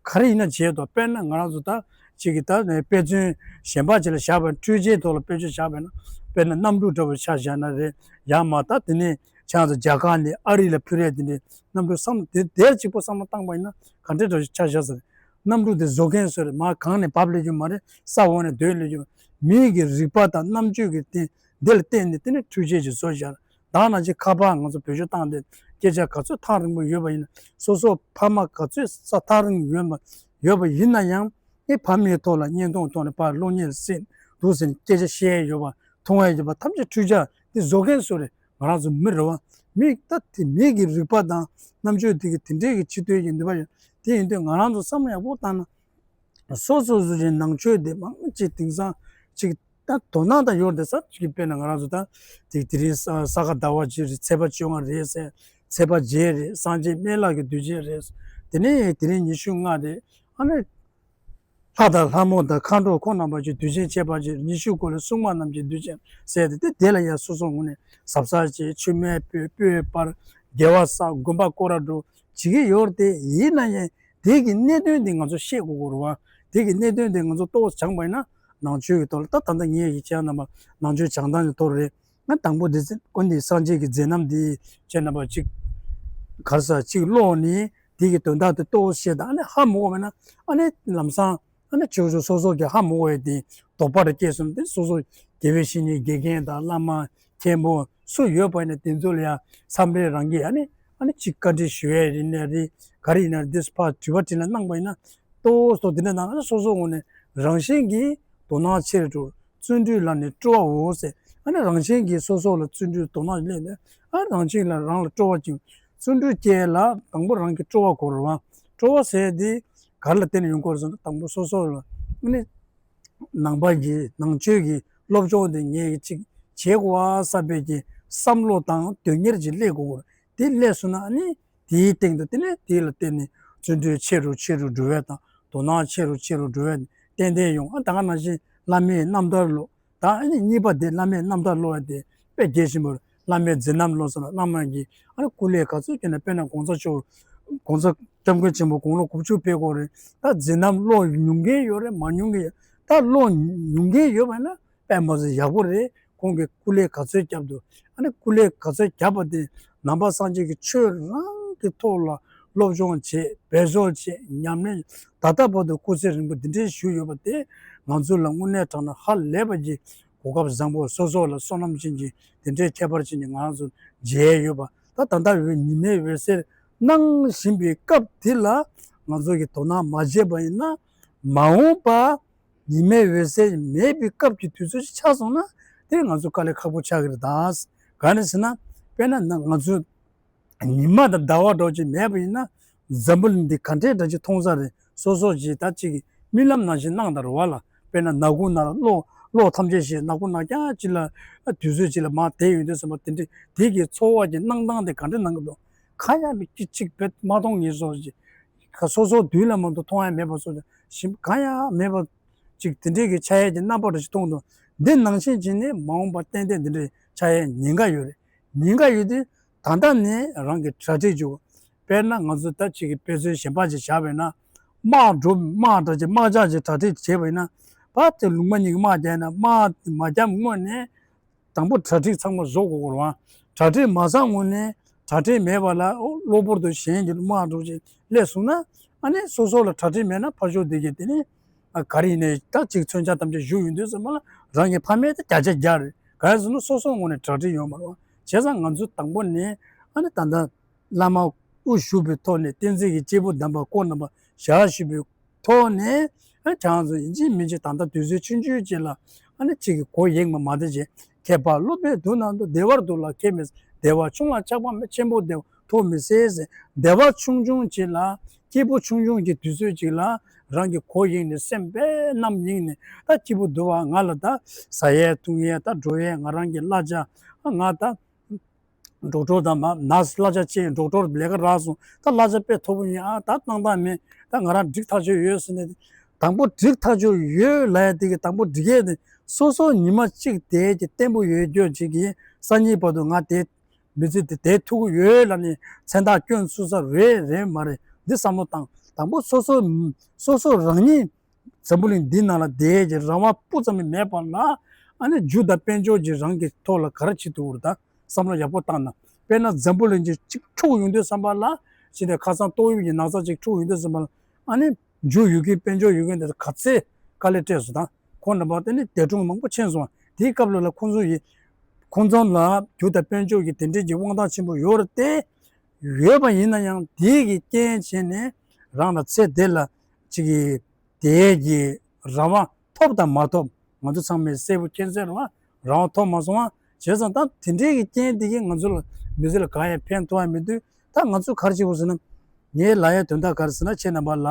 ག་རེ་ཡིན་ན་བྱས་ཐུབ། དཔེར་ན་ང་རང་ཚོ་ད་ཅིག་གི་ད་དཔེ་མཚོན་གཞན་པ་ཅིག་ལ་བཞག་པ་ཡིན་ན། འཕྲུལ་ཆས་ཐོག་ལ་དཔེ་མཚོན་བཞག་པ་ཡིན་ན། དཔེར་ན་གནམ་གྲུ་འདྲ་བོ་ཆ་བཞག་ན་རེད། ཡང་མ་ད་དེ་ནས་ཁྱེད་ཚོ་རྒྱ་གར་ནས་ཨ་རི་ལ་འཕུར་ཡས་དེ་འདྲའི་གནམ་གྲུ་བསམ་བློ་དེ་དེར་གཅིག་པོ་བསམ་བློ་བཏང་པ་ཡིན་ན་ག་འདྲ་འདྲ་ཞིག་ཆ་བཞག་ཟེར། གནམ་གྲུ་དེ་བཟོ་མཁན་སུ་རེད། མར་གངས་ནས་བབས་སླེབས་རྒྱུ་མ་རེད། ས་འོག་ནས་རྡོལ་སླེབས་རྒྱུ་མ་རེད། མིའི་གི་རིག་པ་དང་རྣམ་དཔྱོད་ཀྱི་རྟེན་འདི་ལ་བརྟེན་ནས་དེ་ནས་འཕྲུལ་ཆས་ཅིག་བཟོས་བཞག་ད་ནང་བཞིན་ཁ་པར་ང་ཚོ་བེད་སྤྱོད་བཏང་སྟེ་སྐད་ཆ་ག་ཚོད་ཐག་རིང་པོ་ཡོད་པ་ཡིན་ན། སོ་སོ་ཕ་མ་ག་ཚོད་ས་ཐག་རིང་ཡོད་པ་ཡོད་པ་ཡིན་ན་ཡང་། ཨེ་ཕ་མའི་ཐོག་ལ་བརྙན་ཐུང་ཐོག་ནས་ཕར་གློག་བརྙན་ཟེར་འདུག་ཟེར་ནས་སྐད་ཆ་བཤད་ཡོད་པ། མཐོང་ཡ་ཡོད་པ། ཐམས་ཅད་འཕྲུལ་ཆས་དེ་བཟོ་མཁན་སུ་རེད། ང་རང་ཚོ་མི་རེད་བ། མི་ད་དེ་མི་གི་རིག་པ་དང་རྣམ་དཔྱོད་དེ་གི་དེ་འདྲའི་གི་ཕྱི་ཐོན་གྱི་ནུས་པ་ཡོད། དེ་ཡིན་དུས་ང་རང་ཚོ་བསམ་བློ་ཡག་པོ་བཏང་ན། སོ་སོ་སོ་ཅིག་ནང་ཆོས་དེ་མང་ཅིག་དེང་སང་ཅིག་ད་དོ་སྣང་ད་ཡོད་རེད་ཟེར་ཅིག་དཔེར་ན་ང་རང་ཚོ་ད་དེ་དེ་རིང་ས་ས་ག་ཟླ་བ་གཅིག་རེད། ཚེས་པ་བཅོ་ལྔ་རེད་ཟེར། ཚེས་པ་བརྒྱད་རེད། སངས་རྒྱས་སྨན་བླ་གི་དུས་ཆེན་རེད། དེ་ནས་དེ་རིང་ཉི་ཤུ་ལྔ་རེད། ཨ་ནི། ལྷ་དང་ལྷ་མོ་དང་མཁའ་འགྲོ་ཁོང་རྣམ་པ་ཀྱི་དུས་ཆེན་ཁྱད་པར་ཅན། ཉི་ཤུ་སྐོར་ལ་སྲུང་མ་རྣམས་ཀྱི་དུས་ཆེན་ཟེར་ཏེ། དེ་དེ་ལ་ཡང་སོ་སོ་ངོས་ནས་གཟབ་གཟབ་བྱེད། མཆོད་མེ་ཕུལ། སྤོས་སྤར། དགེ་བ་བསགས། དགོན་པ་སྐོར་ར་འགྲོ་བྱེད་ཀྱི་ཡོད་རེད་དེ། ཡིན་ན་ཡང་དེ་གི་གནད་དོན་དེ་ང་ཚོ་ཤེས་དགོས་ཀྱི་རེད་བ། དེ་གི་གནད་དོན་དེ་ང་ཚོ་ཏོག་ཙམ་སྦྱངས་པ་ཡིན་ན། ནང་ཆོས་ཀྱི་ཐོག་ལ་ད་ད་ལྟ་ངས་ཀྱི་ཁྱེད་རྣམ་པ་ནང་ཆོས་སྦྱང་སྟངས་ཀྱི་ཐོག་རེད། ང་དང་པོ་འདི་ཚེ་ཀུན་ཏུ་སངས་རྒྱས་ཀྱི་མཛད་རྣམ་འདི་ཁྱེད་རྣམ་པ་གཅིག་ག་རེ་ཟེར་གཅིག་ཀློག་ནས་དེ་གི་དོན་དག་དེ་ཏོག་ཙམ་ཤེས་དང་། ཨ་ནི་ཧ་མ་གོ་བ་ན། ཨ་ནི་ལམ་སང་ཨ་ནི་ཆོས་ཆོས་སོ་སོ་གི་ཧ་མ་གོ་བའི་དེ་དོགས་པ་རེ་སྐྱེས་སོང་། དེ་སོ་སོ་དགེ་བའི་བཤེས་གཉེན་དགེ་རྒན་དང་བླ་མ་མཁན་པོ་སུ་ཡོད་པ་ཡིན་ན་དེ་ཚོ་ལ་ཡང་མཚམས་རེ་རང་གིས་ཨ་ནི་ ཨ་ནི་གཅིག་བཀའ་འདྲི་ཞུ་ཡས་ཡིན་ནའི་རེད། ག་རེ་ཡིན་ནའི་རེད། འདི་ཕར་དྲི་བ་དྲིས་ལན་གནང་པ་ཡིན་ན་ཏོག་ཙམ་འདི་འདྲ་གནང་ན་སོ་སོ་ངོས་ནས་རང་བཞིན་གྱིས་དོ་སྣང་ཆེ་རུ་འགྲོ། བརྩོན་འགྲུས་ལ་ནི་སྤྲོ་བའོ་ཟེར། ཨ་ནི་རང་བཞིན་གྱིས་སོ་སོ་ལ་བརྩོན་འགྲུས་དོ་སྣང་སླེབས་ནས་ཨ་རང་བཞིན་ལ་རང་ལ་སྤྲོ་བ་བྱུང་། བརྩོན་འགྲུས་སྐྱེ་ལ་དང་པོ་རང་གི་སྤྲོ་བ་དགོས་རེད་བ། སྤྲོ་བ་ཟེར་དེ་ག་རེ་ལ་བརྟེན་ནས་ཡོང་གི་ཡོད་རེད་ཟེར་ན། དང་པོ་སོ་སོ་ལ་ཨ་ནི་ནང་པ་གི་ནང་ཆོས་ཀྱི་སློབ་སྦྱོང་དེ་ངས་ཅིག་བྱེད་དགོས་བསམ་པའི་གི་བསམ་བློ་དང་དོན་གཉེར་ཅིག་སླེབས་དགོས་ཀྱི་རེད། དེ་སླེབས་སོང་ན་ཨ་ནི་དེའི་སྟེང་དུ་དེ་ནས་དེ་ལ་བརྟེན་ནས་བརྩོན་འགྲུས་ཆེ་རུ་ཆེ་རུ་འགྲོ་བས་དང་དོ་སྣང་ཆེ་རུ་ཆེ་རུ་འགྲོ་བས་ཏན་ཏན་ཡོང་། ཨ་ད་ག་ནང་བཞིན་བླ་མའི་རྣམ་ཐར་ཀློག། ད་ཨ་ནི་གཉིས་པ་དེ་བླ་མའི་རྣམ་ཐར་ཀློག་ཡ་དེ་དཔེ་གལ་ཆེན་པོ་རེད། བླ་མའི་མཛད་རྣམ་ཀློག་ཟེར་ན་བླ་མ་གིས་ཨ་ནི་སྐུ་ལས་ག་ཚོད་བསྐྱོན་ན། དཔེར་ན་གོང་ས་མཆོག་གོང་ས་སྐྱབས་མགོན་ཆེན་པོ་དགུང་ལོ་དགུ་བཅུ་ཕེབས་སྐོར་རེད། ད་མཛད་རྣམ་ཀློག་མྱོང་མཁན་ཡོད་རེད། མ་མྱོང་མཁན་ཡོད། ད་ཀློག་མྱོང་མཁན་ཡོད་པ་ན་དཔེ་མ་ཚད་ཡག་པོ་རེད། ཁོང་གིས་སྐུ་ལས་ག་ཚོད་བསྐྱབས་འདུག་ཨ་ནི་སྐུ་ལས་ག་ཚོད་བསྐྱབས་པ་དེ་ནང་པ་སངས་རྒྱས་ཀྱི་ཆོས་རང་གི་ཐོག་ལ་སློབ་སྦྱོང་བྱེད། འབད་རྩོལ་བྱེད། ཉམས་ལེན། ད་ལྟ་བར་དུ་སྐུ་ཚེ་རིང་པོ་འདི་འདྲའི་བཞུགས་ཡོད་པ་དེ་ང་ཚོ་ལ་དངོས་གནས་དྲང་གནས་ཧ་ལས་པ་ཅིག་གོ་སྐབས་བཟང་པོ། སོ་སོ་ལ་བསོད་ནམས་ཅན་གྱི་དེ་འདྲའི་ཁྱད་པར་ཅན་གྱི་ང་རང་ཚོ་མཇལ་ཡོད་པ། ད་ད་ལྟ་འོད་ཉི་མའི་འོད་ཟེར་སྣང་བཞིན་པའི་སྐབས་དེ་ལ་ང་ཚོ་གིས་དོ་སྣང་མ་བྱས་པ་ཡིན་ན་མ་འོངས་པ་ཉི་མའི་འོད་ཟེར་མེད་པའི་སྐབས་ཀྱི་དུས་ཚོད་ཅིག་ཆགས་སོང་ན་དེ་ང་ཚོ་དཀའ་ལས་ཁག་པོ་ཆགས་ཀྱི་རེད། ད་ག་ནས་ཟེར་ན་དཔེར་ན་ང་ཚོ་ཉི་མ་དང་ཟླ་བ་འདྲ་ཅིག་མེད་པ་ཡིན་ན་འཛམ་བུ་གླིང་འདི་ག་འདྲའི་འདྲ་ཅིག་མཐོང་ས་རེད། སོ་སོ་ཅིག་ད་ཅིག་རྨི་ལམ་ནང་བཞིན་སྣང་དང་རེད་བ་ལ། དཔེར་ན་ནག་ཁུང་ནང་ལ་གློག་གློག་ཐམས་ཅད་ཤེལ། ནག་ཁུང་ནང་རྐྱང་ཅིག་ལ་དུས་ཚོད་ཅིག་ལ་མར་བསྡད་ཡོང་དུས་ཙམ་པ་དེ་འདྲའི་དེ་གི་ཚོར་བ་གི་སྣང་སྟངས་དེ་ག་འདྲ་སྣང་གི་འདུག་གང་ཡང་མི་སྐྱིད་ཅིག་བེད་མ་གཏོང་ངེས་སོ་ཅིག་ག་སོ་སོ་མདུན་ལ་མ་གཏོགས་མཐོང་ཡ་མེད་པ་སོ་ཅིག་གང་ཡང་མེད་པ་ཅིག་དེ་འདྲའི་གི་ཆགས་ཡས་ཀྱི་རྣམ་པ་འདྲ་ཞིག་མཐོང་འདུག་འདི་ནང་བཞིན་བྱས་ནས་མ་འོངས་པ་ཏན་ཏན་འདི་འདྲའི་ཆགས་ཡས་ཉེན་ཁ་ཡོད་རེད། ཉེན་ཁ་ཡོད་དུས་ད་ལྟ་ནས་རང་གི་གྲ་སྒྲིག་བྱེད་དགོས། དཔེར་ན་ང་ཚོ་ད་ཅིག་གི་དཔེ་མཚོན་གཞན་པ་ཅིག་བཞག་པ་ཡིན་ན། དམག་འགྲོ་དམག་འདྲ་ཅིག་དམག་ཇག་ཅིག་གྲ་སྒྲིག་བྱས་པ་ཡིན་ན། ཕར་དེ་ལུང་པ་གཉིས་ཀྱི་དམག་རྒྱག་ཡིན་ན་དམག་མ་རྒྱབ་སྔོན་ནས་དང་པོ་གྲ་སྒྲིག་ཚང་མ་བཟོ་དགོས་ཀྱི་རེད་བ། གྲ་སྒྲིག་མ་བཟོ་སྔོན་ནས་གྲ་སྒྲིག་མེད་པ་ལ་གློ་བུར་དུ་གཞན་གྱི་དམག་འགྲོ་ཅིག་སླེབས་སོང་ན་ཨ་ནི་སོ་སོ་ལ་གྲ་སྒྲིག་མེད་ན་ཕར་ཕྱོགས་དེ་གས་དེ་ནི་ཨ་ག་རེ་ཡིན་ནའི་ད་ཅིག་མཚོན་ཆ་ཐམས་ཅད་གཞུ་ཡོང་དུས་ཙམ་པ་ལ་རང་གི་ཕ་མས་ད་བརྒྱ་ཆ་བརྒྱ་རེད། ག་རེ་ཟེར་ན་སོ་སོ་ངོས་ནས་གྲ་སྒྲིག་ཡོད་མ་རེད་བ། བྱས་ཙང་ང་ཚོ་དང་པོ་ནས་ཨ་ནི་ད་ལྟ་བླ་མ་དབུ་བཞུགས་པའི་ཐོག་ནས་བསྟན་འཛིན་གྱི་སྐྱེས་བུ་དམ་པ་སྐུ་རྣམ་པ་ཞལ་བཞུགས་པའི་ཐོག་ནས་ཨ་ཁྱེད་རང་ཚོ་ཡིན་གཅིག་མིན་གཅིག་ད་ལྟ་དུས་ཚོད་ཆུང་ཆུང་ཅིག་ལ་ཨ་ནི་གཅིག་གི་གོ་ཡེངས་པ་མ་བྱེད་ཅིག་མཁས་པ་སློབ་དཔོན་དུ་ན་འདུ། བདེ་བར་སྡུག་ལ་མཁས་མི་སྲིད། བདེ་བ་ཆུང་ལ་ཆགས་པ་མེད། ཆེན་པོ་བདེ་བ་ཐོབ་མི་སྲིད་ཟེར། བདེ་བ་ཆུང་ཆུང་ཅིག་ལ་སྐྱིད་པོ་ཆུང་ཆུང་གི་དུས་ཚོད་ཅིག་ལ་རང་གི་གོ་ཡེངས་ནས་སེམས་དཔའ་རྣམ་གཡེང་ནས་ད་སྐྱིད་པོ་འདུག་བ། ང་ལ་ད་ཟ་ཡས་འཐུང་ཡས་ད་འགྲོ་ཡས་ང་རང་གི་གླ་ཆ་ང་ད་ཌོག་ཊར་དང་མ་ནར་སི་གླ་ཆ་ཅན་ཌོག་ཊར་ལས་ཀ་རག་སོང་། ད་གླ་ཆ་དཔེ་མཐོ་པོ་ཡིན། ཨ་ད་གནང་སྟངས་མེད། ད་ང་རང་འགྲིག་ཐག་ཆོད་ཡོད་ཟེར་ནས་དང་པོ་འགྲིག་ཐག་ཆོད་ཡོད་ལབ་ཡ་དེ་གི་དང་པོ་འགྲིག་ཡས་དེ་སོ་སོ་ཉི་མ་གཅིག་དེ་གི་བརྟན་པོ་ཡོད་རྒྱུ་ཅིག་གི་སང་ཉིན་བར་དུ་ང་དེ་མི་ཚེ་དེ་བསྡད་ཐུབ་ཀྱི་ཡོད་ལབ་ནས་མཚན་རྟགས་སྐྱོན་ཚུགས་ས་རེད་རེད་མ་རེད། འདི་བསམ་བློ་བཏང་། དང་པོ་སོ་སོ་སོ་སོ་རང་ཉིད་འཛམ་བུ་གླིང་འདི་ནང་ལ་བསྡད་ཀྱི་རང་དབང་སྤུ་ཙམ་མེད་པ་ལ་ཨ་ནི་རྒྱུ་དང་དཔལ་འབྱོར་གྱིས་རང་གི་ཐོག་ལ་ག་རེ་བྱེད་ཐུབ་ཀྱི་རེད། ད་བསམ་བློ་ཡག་པོ་བཏང་ན། དཔེར་ན་འཛམ་བུ་གླིང་གི་གཅིག་འཁྲུག་ཡོང་དུས་ཙམ་པ་ལ་ཅི་སྟེ་ཁ་སང་ཏོག་དབྱིབས་ཀྱི་ན་ཚ་གཅིག་འཁྲུག་ཡོང་དུས་ཙམ་པ་ལ་ཨ་ནི་རྒྱུ་ཡོད་མཁན་དཔལ་འབྱོར་ཡོད་མཁན་དེ་ཚོ་ག་ཚད་དཀའ་ལས་སྤྲད་སོང་། ད་ཁོང་རྣམ་པ་དེ་ནི་འདས་གྲོངས་མང་པོ་ཕྱིན་སོང་། དེའི་སྐབས་ལ་ལ་ཁོང་ཚོ་ཡི་ཁོང་ཚང་ལ་རྒྱུ་དང་དཔལ་འབྱོར་གྱི་དེ་འདྲས་ཀྱི་དབང་ཐང་ཆེན་པོ་ཡོད་རེད་དེ། ཡོད་པ་ཡིན་ན་ཡང་དེའི་གི་རྐྱེན་བྱས་ནས་རང་ལ་ཚེ་འདི་ལ་ཅིག་གི་དེའི་གི་རང་དབང་ཐོབ་དང་མ་ཐོབ་ང་ཚོ་ཚང་མས་གསལ་པོ་མཁྱེན་གསལ་རེད་བ། རང་དབང་ཐོབ་མ་སོང་བ། བྱས་ཙང་ད་དེ་འདྲའི་གི་རྐྱེན་དེ་གིས་ང་ཚོ་ལ་མི་ཚེ་ལ་གང་ཡང་ཕན་ཐོགས་ཡ་མི་འདུག་ད་ང་ཚོ་ག་རེ་བྱེད་དགོས་ཟེར་ན། ངའི་ལབ་ཡ་དོན་དག་ག་རེ་ཟེར་ན་ཁྱེད་རྣམ་པ་ལ།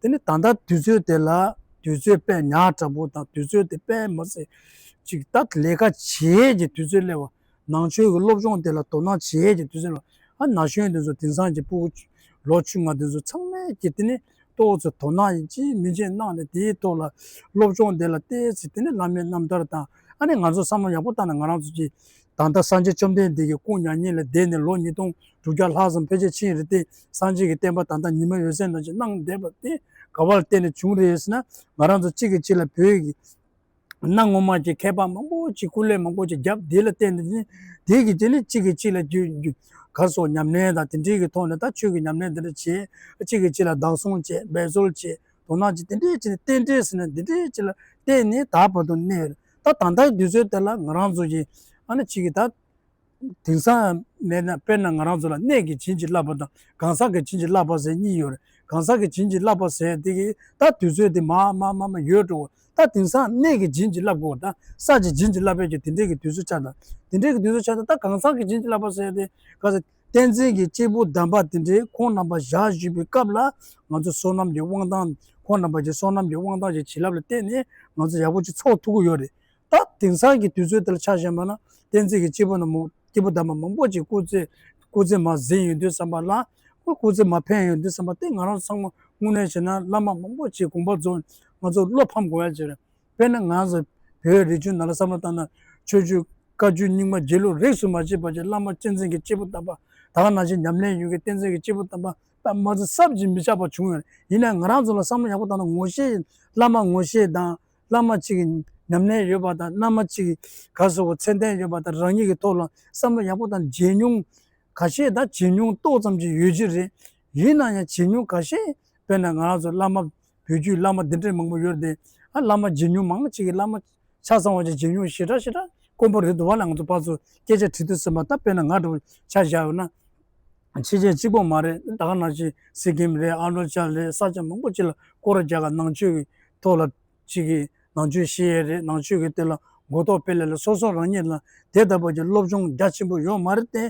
དེ་ནི་ད་ལྟ་དུས་ཚོད་དེ་ལ་དུས་ཚོད་དཔེ་ཉག་ཕྲ་པོ་དང་དུས་ཚོད་དེ་དཔེ་མ་སྲིད་ཅིག་ད་ལས་ཀ་བྱེད་ཀྱི་དུས་ཚོད་སླེབས་པ། ནང་ཆོས་ཀྱི་སློབ་སྦྱོང་དེ་ལ་དོ་སྣང་བྱེད་ཀྱི་དུས་ཚོད་སླེབས་པ། ཨ་ན་གཞོན་དེ་ཚོ་དེང་སང་གི་ཕྲུ་གུ་ལོ་ཆུང་བ་དེ་ཚོ་ཚང་མས་ཀྱི་དེ་ནི་ཏོག་ཙམ་དོ་སྣང་ཡིན་གཅིག་མིན་གཅིག་གནང་ནས་དེའི་ཐོག་ལ་སློབ་སྦྱོང་དེ་ལ་བལྟས་ཚེ་དེ་ནི་བླ་མའི་རྣམ་ཐར་དང་ཨ་ནི་ང་ཚོ་བསམ་བློ་ཡག་པོ་བཏང་ན་ང་རང་ཚོ་གི་ད་ལྟ་སངས་རྒྱས་བཅོམ་ལྡན་འདས་ཀྱི་སྐུ་མྱ་ངན་ལས་འདས་ནས་ལོ་ཉིས་སྟོང་དྲུག་བརྒྱ་ལྷག་ཙམ་ཕལ་ཆེར་ཕྱིན་རེད་དེ། སངས་རྒྱས་ཀྱི་བསྟན་པ་ད་ལྟ་ཉི་མ་འོད་ཟེར་ནང་བཞིན་གནང་བསྡད་པ་དེ་ག་བ་ལ་བརྟེན་ནས་བྱུང་རེད་ཟེར་ན། ང་རང་ཚོ་གཅིག་གིས་གཅིག་ལ་བོད་ཀྱི་གནའ་སྔོན་མ་གྱི་མཁས་པ་མང་པོ་ཅིག་སྐུ་ལས་མང་པོ་ཅིག་བརྒྱབ་དེ་ལ་བརྟེན་ནས་དེ་གི་དེ་ནི་གཅིག་གིས་གཅིག་ལ་རྒྱུ་རྒྱུ་ག་སོགས་ཉམས་ལེན་དང་དེ་འདྲའི་གི་ཐོག་ནས་ད་ཆོས་ཀྱི་ཉམས་ལེན་དེ་འདྲ་བྱེད། གཅིག་གིས་གཅིག་ལ་བདག་སྲུང་བྱེད། འབད་རྩོལ་བྱེད། དོ་སྣང་བྱེད། དེ་འདྲའི་ཅིག་ནི་རྟེན་འབྲེལ་ཟེར་ན་འདི་འདྲའི་ཅིག་ལ་བརྟེན་ནས་ད་བར་དུ་གནས་ཡོད། ད་ད་ལྟའི་དུས་ཚོད་དེ་ལ་ང་རང་ཚོ་གི་ཨ་ནི་གཅིག་གིས་ད། དེང་སང་མེད་ན། དཔེར་ན་ང་རང་ཚོ་ལ་གནས་ཀྱི་བྱིན་གྱིས་བརླབས་པ་དང་གང་ཟག་གི་བྱིན་གྱིས་བརླབས་པ་ཟེར་གཉིས་ཡོད་རེད། གང་ཟག་གི་བྱིན་གྱིས་བརླབས་པ་ཟེར་དེ་གི་ད་དུས་ཚོད་དེ་མར་མར་མར་མར་ཡོལ་འགྲོ་བ། ད་དེང་སང་གནས་ཀྱི་བྱིན་གྱིས་བརླབས་དགོས། ད་ས་ཀྱི་བྱིན་གྱིས་བརླབས་པའི་གི་དེ་འདྲའི་གི་དུས་ཚོད་ཆགས་ད། དེ་འདྲའི་གི་དུས་ཚོད་ཆགས་ད། ད་གང་ཟག་གི་བྱིན་གྱིས་བརླབས་པ་ཟེར་དེ་ག་ཟེར། བསྟན་འཛིན་གྱི་སྐྱེས་བུ་དམ་པ་དེ་འདྲའི་ཁོང་རྣམ་པ་ཞལ་བཞུགས་པའི་སྐབས་ལ་ང་ཚོ་བསོད་ནམས་ཀྱི་དབང་ཐང་། ཁོང་རྣམ་པ་གྱི་བསོད་ནམས་ཀྱི་དབང་ཐང་གི་བྱིན་རླབས་ལ་བརྟེན་ནས་ང་ཚོ་ཡག་པོ་ཅིག་ཚོགས་ཐུབ་ཀྱི་ཡོད་རེད། ད་དེང་སང་གི་དུས་ཚོད་དེ་ལ་ཆ་བཞག་པ་ན། བསྟན་འཛིན་གྱི་སྐྱེས་བུ་རྣམས་མང་། སྐྱེས་བུ་དམ་པ་མང་པོ་ཅིག་སྐུ་ཚེ་སྐུ་ཚེ་མར་ཟིན་ཡོང་དུས་ཙམ་པ་ལ། སྐུ་སྐུ་ཚེ་མར་འཕེན་ཡོང་དུས་ཙམ་པ་དེ་ང་རང་ཚང་མ་དངོས་གནས་བྱས་ན་བླ་མ་མང་པོ་ཅིག་དགོངས་པ་རྫོགས། ང་ཚོ་བློ་ཕམ་དགོས་ཡ་ཅིག་རེད། དཔེར་ན་ང་ཚོ་བོད་རིགས་ཆུང་ནང་ལ་བསམ་བློ་བཏང་ན། ཆོས་བརྒྱུད་བཀའ་བརྒྱུད་རྙིང་མ་དགེ་ལུགས་རིས་སུ་མ་ཆད་པ་ཅིག་བླ་མ་བསྟན་འཛིན་གྱི་སྐྱེས་བུ་དམ་པ། ད་ག་ནང་བཞིན་ཉམས་ལེན་ཡོད་མཁན་བསྟན་འཛིན་གྱི་སྐྱེས་བུ་དམ་པ་ད་མ་ཚད་གསར་བརྗེ་མི་ཆགས་པ་བྱུང་ཡོད། ཡིན་ན་ང་རང་ཚོ་ལ་བསམ་བློ་ཡག་པོ་བཏང་ན་ངོ་ཤེས། བླ་མ་ངོ་ཤེས་དང་། བླ་མ་གཅིག་གི་ཉམས་ལེན་ཡོད་པ་དང་། བླ་མ་གཅིག་གི་ག་ཟེར་བ། མཚན་ལྡན་ཡོད་པ་དང་། རང་ཉིད་ཀྱི་ཐོག་ལ་བསམ་བློ་ཡག་པོ་དང་བརྗེད་ཉུང་། ཁ་ཤས་ད་བརྗེད་ཉུང་ཏོག་ཙམ་ཅིག་ཡོད་ཀྱི་རེད། ཡིན་ན་ཡང་བརྗེད་ཉུང་ཁ་ཤས། དཔེར་ན་ང་རང་ཚོ་བླ་མ། བོད་བརྒྱུད་བླ་མ་འདི་འདྲའི་མང་པོ་ཡོད་རེད་དེ། ཨ། བླ་མ་བརྗེད་ཉུང་མང་པོ་ཅིག་གི་བླ་མ་ཆ་ཚང་བ་ཅིག་བརྗེད་ཉུང་ཞེ་དྲག་ཞེ་དྲག་དཀོན་པོ་རེད་འདུག་བ་ལ། ང་ཚོ་ཕར་ཚུར་སྐད་ཆ་དྲི་དུས་ཙམ་པ། ད་དཔེར་ན་ང་འདྲ་བོ་ཆ་བཞག་ཡོད་ན། ཕྱི་རྒྱལ་གཅིག་པོ་མ་རེད། ད་ག་ནང་བཞིན་སི་ཀིམ་རེད། ཨ་རུ་ན་ཅལ་རེད། ས་ཆ་མང་པོ་ཅིག་ལ་སྐོར་ར་རྒྱག་ག་ནང་ཆོས་ཀྱི་ཐོག་ལ་ཅིག་གི་ནང་ཆོས་བཤད་ཡས་རེད། ནང་ཆོས་ཀྱི་དེ་ལ་གོ་རྟོགས་སྤེལ་ཡས་ལ་སོ་སོ་རང་ཉིད་ལ་དེ་ལྟ་བུ་གྱི་སློབ་སྦྱོང་རྒྱ་ཆེན་པོ་ཡོད་མ་རེད་དེ།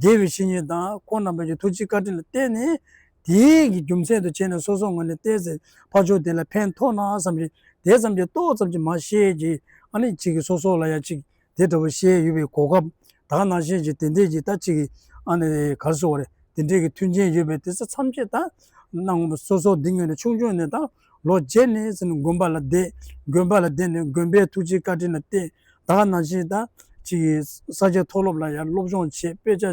དགེ་བའི་བཤེས་གཉེན་དང་ཁོང་རྣམ་པ་གྱི་ཐུགས་རྗེ་བཀའ་དྲིན་ལ་བརྟེན་ནས། དེའི་གི་རྒྱུ་མཚན་དུ་བྱས་ནས་སོ་སོ་ངོས་ནས་ཏོག་ཙམ་ཕར་ཕྱོགས་དེ་ལ་ཕན་ཐོགས་ན་བསམ་གྱི། དེ་ཙམ་གྱི་ཏོག་ཙམ་གྱི་མ་ཤེས་ཀྱི། ཨ་ནི་གཅིག་གི་སོ་སོ་ལ་ཡང་གཅིག་དེ་འདྲ་བོ་ཤེས་ཡོད་པའི་གོ་སྐབས། ད་ག་ནང་བཞིན་གྱི་དེ་འདྲས་ཀྱི་ད་གཅིག་གི། ཨ་ནི་ག་རེ་ཟེར་དགོས་རེད། དེ་འདྲས་ཀྱི་མཐུན་རྐྱེན་ཡོད་པའི་དེ་ཚོ་ཐམས་ཅད་ད་གནང་། སོ་སོ་འདི་ངོས་ནས་ཆུང་ཆུང་ནས་ད་ལོ་བརྒྱད་ནས་ཟིན་དགོན་པ་ལ་བསྡད། དགོན་པ་ལ་བསྡད་ནས་དགོན་པའི་ཐུགས་རྗེ་བཀའ་དྲིན་ལ་བརྟེན། ད་ག་ནང་བཞིན་ད་ཅིག་ས་སྐྱ་མཐོ་སློབ་ལ་ཡང་སློབ་སྦྱོང་བྱས། དཔེ་ཆ་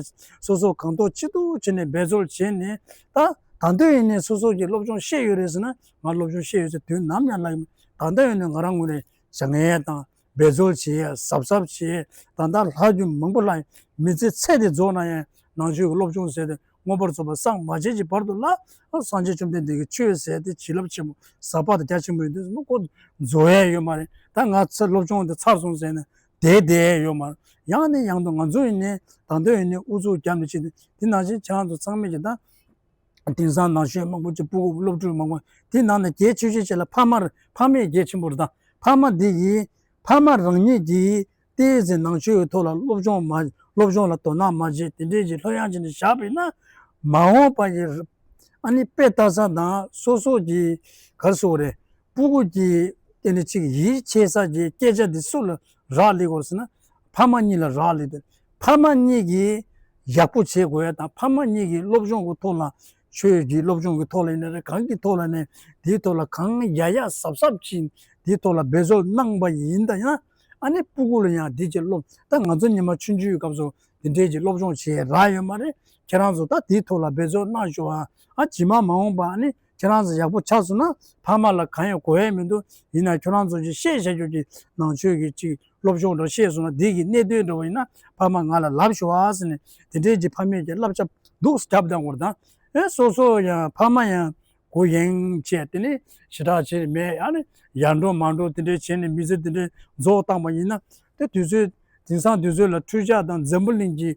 སོ་སོ་གང་ཐུབ་ཅི་ཐུབ་བྱས་ནས་འབད་རྩོལ་བྱས་ནས། ད་ད་དུང་ཡིན་ནའི་སོ་སོ་གིས་སློབ་སྦྱོང་ཤེས་ཡོད་རེད་ཟེར་ན། ང་སློབ་སྦྱོང་ཤེས་ཡོད་ཟེར་དུས་ནམ་ཡང་ལབ་ཡོད་མེད། ད་ལྟ་ཡིན་ནའི་ང་རང་ངོས་ནས་བྱ་ངན་དང་འབད་རྩོལ་བྱས། གཟབ་གཟབ་བྱས། ད་ལྟ་ལྷག་རྒྱུ་མང་པོ་ལྷག་ཡོད། མི་ཚེ་ཚད་དེ་རྫོགས་ན་ཡང་ནང་ཆོས་ཀྱི་སློབ་སྦྱོང་ཟེར་དེ་མངོན་པར་རྫོགས་པར་སངས་མ་རྒྱས་ཀྱི་བར་དུ་ལ། སངས་རྒྱས་བཅོམ་ལྡན་འདས་ཀྱི་ཆོས་ཟེར་དེ་བྱིན་རླབས་ཆེན་པོ་ཟབ་པ་དང་རྒྱ་ཆེན་པོ་ཡིན་དུས་ཁོ་རྫོགས་ཡས་ཡོད་མ་རེད། ད་ང་ཚོ་སློབ་སྦྱོང་དེ་ཚར་སོང་ཟེར་ནས་བསྡད་བསྡད་ཡས་ཡོད་མ་རེད། ཡང་ནས་ཡང་དུ་ང་ཚོ་ཡིན་ནའི་ད་དུང་ཡིན་ནའི་ཨུ་ཚུགས་རྒྱབ་ནས་བྱེད་དུས། དེ་ནང་བཞིན་ཁྱེད་རང་ཚོ་ཚང་མས་ཀྱི་ད། དེང་སང་ནང་ཆོས་མང་པོ་ཅིག་སྤུ་གུ་སློབ་ཕྲུག་མང་པོ། དེ་ནང་ནས་གལ་ཆེ་ཤོས་ཅིག་ལ་ཕ་མ་རེད། ཕ་མས་གལ་ཆེན་པོ་རེད། ད་ཕ་མ་འདི་ཡིས། ཕ་མ་རང་ཉིད་ཀྱིས་ཏོག་ཙམ་ནང་ཆོས་ཀྱི་ཐོག་ལ་སློབ་སྦྱོང་མ། སློབ་སྦྱོང་ལ་དོ་སྣང་མ་བྱས། དེ་འདྲས་ཀྱི་ལྷོད་ཡངས་བྱས་ནས་བཞག་པ་ཡིན་ན། མ་འོངས་པ་ཡི། ཨ་ནི་དཔེ་ལྟ་ས་དང་སོ་སོ་གྱི་ག་རེ་ཟེར་དགོས་རེད། སྤུ་གུ་གི་དེ་ནི་ཅིག་ཡིད་ཆེས་ས་གི་སྐད་ཆ་འདི་སུ་ལ་རག་ལས་དགོས་ཟེར་ན། ཕ་མ་གཉིས་ལ་རག་ལས་ཏེ། ཕ་མ་གཉིས་ཀྱིས་ཡག་པོ་བྱེད་དགོས་ཡ་དང་། ཕ་མ་གཉིས་ཀྱིས་སློབ་སྦྱོང་གི་ཐོག་ལ། ཆོས་ཀྱི་སློབ་སྦྱོང་གི་ཐོག་ལ་ཡིན་ན་རེད། གང་གི་ཐོག་ལ་ནས་དེའི་ཐོག་ལ་གང་ཡག་ཡག་གཟབ་གཟབ་ཅིག་དེའི་ཐོག་ལ་འབད་རྩོལ་གནང་པ་ཡིན་ད་ཡང་། ཨ་ནི་སྤུ་གུ་ལ་ཡང་དེ་ཅིག་སློབ། ད་ང་ཚོ་ཉི་མ་ཆུང་ཆུང་གི་སྐབས་སུ་དེ་འདྲའི་ཅིག་སློབ་སྦྱོང་བྱེད་རག་ཡོད་མ་རེད། ཁྱེད་རང་ཚོ་ད་དེའི་ཐོག་ལ་འབད་རྩོལ་གནང་ཤོག་ཨ། ཨ། རྗེས་མ་མ་འོངས་པ་ཨ་ནི་ཁྱེད་རང་ཚོ་ཡག་པོ་ཆགས་སོང་ན་ཕ་མ་ལ་གང་ཡང་དགོས་ཡ་མི་འདུག་ཡིན་ན་ཁྱོད་རང་ཚོ་ཅིག་ཤེས་བྱ་རྒྱུ་གི་ནང་ཆོས་ཀྱི་ཅིག་སློབ་སྦྱོང་འདྲ་ཤེས་སོང་ན། འདི་གི་གནད་དོན་འདྲ་བ་ཡིན་ན་ཕ་མ་ང་ལ་ལབ་ཤོག་ཨ་ཟེར་ནས། དེ་འདྲའི་ཅིག་ཕ་མས་ཀྱི་བསླབ་བྱ་འདུག་རྒྱབ་བཏང་དགོས་དང་། ཨེ། སོ་སོ་ཡང་ཕ་མ་ཡང་གུ་ཡངས་བྱས། དེ་ནས་ཞེ་དྲག་བྱས་མེད། ཨ་ནི་ཡར་འགྲོ་མར་འགྲོ་དེ་འདྲའི་བྱས་ནས་མི་ཚེ་དེ་འདྲའི་རྫོགས་བཏང་པ་ཡིན་ན། དེ་དུས་ཚོད། དེང་སང་དུས་ཚོད་ལ་འཕྲུལ་ཆས་དང་འཛམ་བུ་གླིང་གི་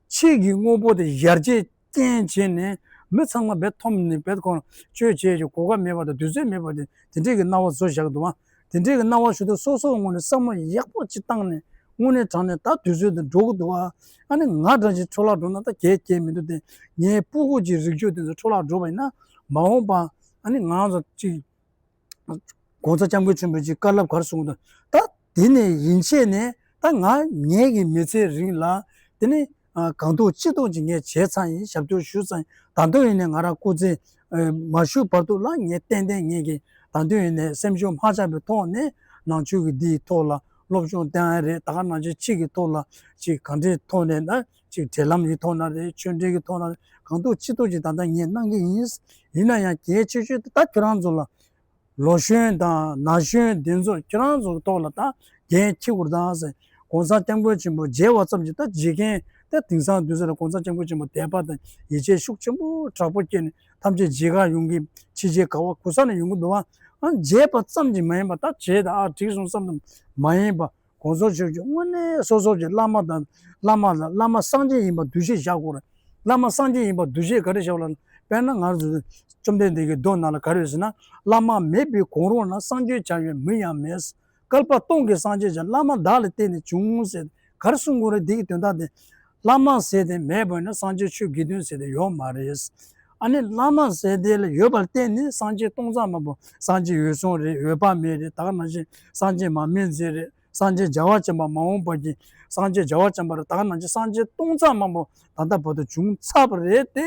ཕྱི་གི་དངོས་པོ་དེ་ཡར་རྒྱས་རྐྱེན་བྱས་ནས་མི་ཚང་མ་བེད་ཐོམ་ནས་བེད་ཁོང་སྤྱོད་བྱེད་ཀྱི་གོ་སྐབས་མེད་པ་དང་དུས་ཚོད་མེད་པ་དེ། དེ་འདྲའི་གི་སྣང་བ་བཟོ་བཞག་གི་འདུག་ཨ། དེ་འདྲའི་གི་སྣང་བ་ཞུ་དུས་སོ་སོའི་ངོས་ནས་བསམ་བློ་ཡག་པོ་ཅིག་བཏང་ནས་དངོས་གནས་དྲང་གནས་ད་དུས་ཚོད་འདི་འགྲོ་གི་འདུག་ཨ། ཨ་ནི་ང་འདྲ་ཅིག་འཕྲོ་བརླག་འགྲོ་ན་ད་གལ་གལ་མི་འདུག་སྟེ། ངའི་སྤུ་གུ་ཅིག་རིགས་རྒྱུད་དེ་ཚོ་འཕྲོ་བརླག་འགྲོ་བ་ཡིན་ན། མ་འོངས་པ་ཨ་ནི་ང་ཚོ་ཅིག་༸གོང་ས་༸སྐྱབས་མགོན་ཆེན་པོས་ཅིག་བཀའ་སློབ་ག་རེ་གསུངས་འདུག་ད་དེ་ནས་ཡིན་ཆད་ནས་ད་ང་ངེད་ཀྱི་མི་ཚེའི་རིང་ལ་དེ་ནི། ཨ། གང་ཐུབ་ཅི་ཐུབ་ཅིག་ངས་བྱས་ཚར་ཡིན། ཞབས་ཏོག་ཞུས་ཚར་ཡིན། ད་དུང་ཡིན་ནའི་ང་རང་སྐུ་ཚེ། ཨ། མ་བཞུགས་བར་དུ་ལ་ངས་ཏན་ཏན་ངེད་ཀྱི་ད་དུང་ཡིན་ནའི་སེམས་ཤུགས་མ་ཆག་པའི་ཐོག་ནས་ནང་ཆོས་ཀྱི་འདིའི་ཐོག་ལ་སློབ་སྦྱོང་བཏང་ཡ་རེད། ད་ག་ནང་བཞིན་ཕྱི་གི་ཐོག་ལ་ཅིག་གང་འདྲའི་ཐོག་ནས་ན། ཅིག་འབྲེལ་ལམ་གྱི་ཐོག་ན་རེད། ཆོས་འབྲེལ་གྱི་ཐོག་ན་རེད། གང་ཐུབ་ཅི་ཐུབ་ཅིག་ད་ལྟ་ངས་གནང་གི་ཡིན། ཡིན་ན་ཡང་གལ་ཆེ་ཤོས་དེ་ད་ཁྱོད་རང་ཚོ་ལ། ལོ་གཞོན་དང་ན་གཞོན་འདི་ཚོ་ཁྱེད་རང་ཚོ་གི་ཐོག་ལ་ད་འགན་འཁྱེར་དགོས་རེད་ད་ཟེར། ༸གོང་ས་༸སྐྱབས་མགོན་ཆེན་པོ་མཇལ་བ་ཙམ་གྱིས་ད་མཇལ་མཁན་ད་དེང་སང་དུས་ཚོད་ལ་༸གོང་ས་༸སྐྱབས་མགོན་ཆེན་པོ་དད་པ་དང་ཡིད་ཆེས་ཤུགས་ཆེན་པོ་དྲག་པོ་སྐྱེས་ནས་ཐམས་ཅད་མཇལ་ག་ཡོང་གི། ཕྱི་རྒྱལ་ག་བ་ག་ས་ནས་ཡོང་གི་འདུག་བ། ཨ། མཇལ་བ་ཙམ་གྱིས་མ་ཡིན་པ། ད་མཇལ་ད་ཨ་འགྲིག་སོང་བསམ་ཙམ་མ་ཡིན་པ། གོང་ས་མཆོག་གིས་དངོས་གནས་སོ་སོ་གི་བླ་མ་དང་བླ་མ་ལ་བླ་མ་སངས་རྒྱས་ཡིན་པ་འདུ་ཤེས་བཞག་དགོས་རེད། བླ་མ་སངས་རྒྱས་ཡིན་པ་འདུ་ཤེས་ག་རེ་བཞག་ལ། དཔེར་ན་ང་ཚོ་བཅོམ་ལྡན་འདས་ཀྱི་མདོ་ནང་ལ་ག་རེ་ཡོད་ཟེར་ན། བླ་མ་མེད་པའི་གོང་རོལ་ན། སངས་རྒྱས་བྱ་བའི་མིང་ཡང་མེད། བསྐལ་པ་སྟོང་གི་སངས་རྒྱས་ཀྱང་། བླ་མ་བདག་ལ་བརྟེན་ནས་བྱུང་ཟེར། ག་རེ་གསུང་དགོས་རེད། འདི་གི་དོན་དག་དེ། བླ་མ་ཟེར་དེ་མེད་པ་ཡིན་ན་སངས་རྒྱས་ཆོས་དགེ་འདུན་ཟེར་དེ་ཡོད་མ་རེད། ཨ་ནི་བླ་མ་ཟེར་དེ་ལ་ཡོད་པར་བརྟེན་ནས་སངས་རྒྱས་སྟོང་རྩ་མང་པོ། སངས་རྒྱས་འོད་སྲུང་རེད། འོད་དཔག་མེད་རེད། ད་ག་ནང་བཞིན་སངས་རྒྱས་མར་མེ་མཛད་རེད། སངས་རྒྱས་རྒྱལ་བ་བྱམས་པ་མ་འོངས་པ་གི་སངས་རྒྱས་རྒྱལ་བ་བྱམས་པ་རེད། ད་ག་ནང་བཞིན་སངས་རྒྱས་སྟོང་རྩ་མང་པོ་ད་ལྟ་བར་དུ་བྱུང་ཚར་བ་རེད་དེ།